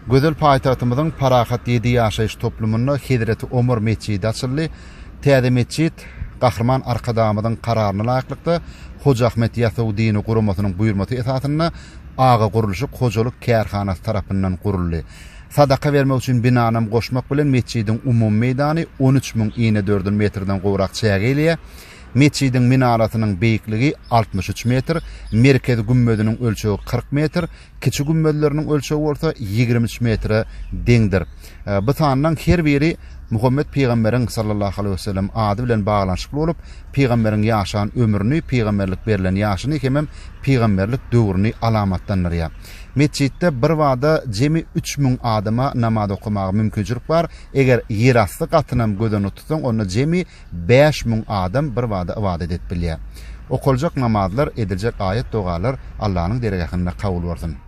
Gözel paýtagtymyzyň Parahat ýedi ýaşaýyş toplumynda Hezreti Omar metjidi açyldy. Täze metjit Gahryman Arkadagymyzyň Kararyna laýyklykda, Hoja Ahmet Ýasawy dini guramasynyň buýurmasy esasynda Aga gurluşyk hojalyk kärhanasy tarapyndan guruldy. Sadaka bermek üçin binanam goşmak bilen metjidiň umumy meýdany 13 inedördül metrden gowrak çäge eýleýär. Metjidiň minarasynyň beýikligi 63 metr, merkezi gümmeziniň ölçegi 40 metr, Kiçi gümmezleriniň ölçegi bolsa 23 metre deňdir. Bu sanlaryň her biri Muhammet pygamberiň, sallallahu aleýhi we sellem, ady bilen baglanyşykly bolup, pygamberiň ýaşan ömrüni, pygamberlik berlen ýaşyny hemem pygamberlik döwrüni alamatlandyrýar. Metjitde birbada jemi 3000 adama namaz okamaga mümkinçilik bar. Eger ýerasty gatynam göz öňünde tutsaň, onda jemi 5000 adam birbada ybadat edip bilýär. Okaljak namazlar, ediljek aýat-dogalar Allanyň dergähinde kabul bolsun!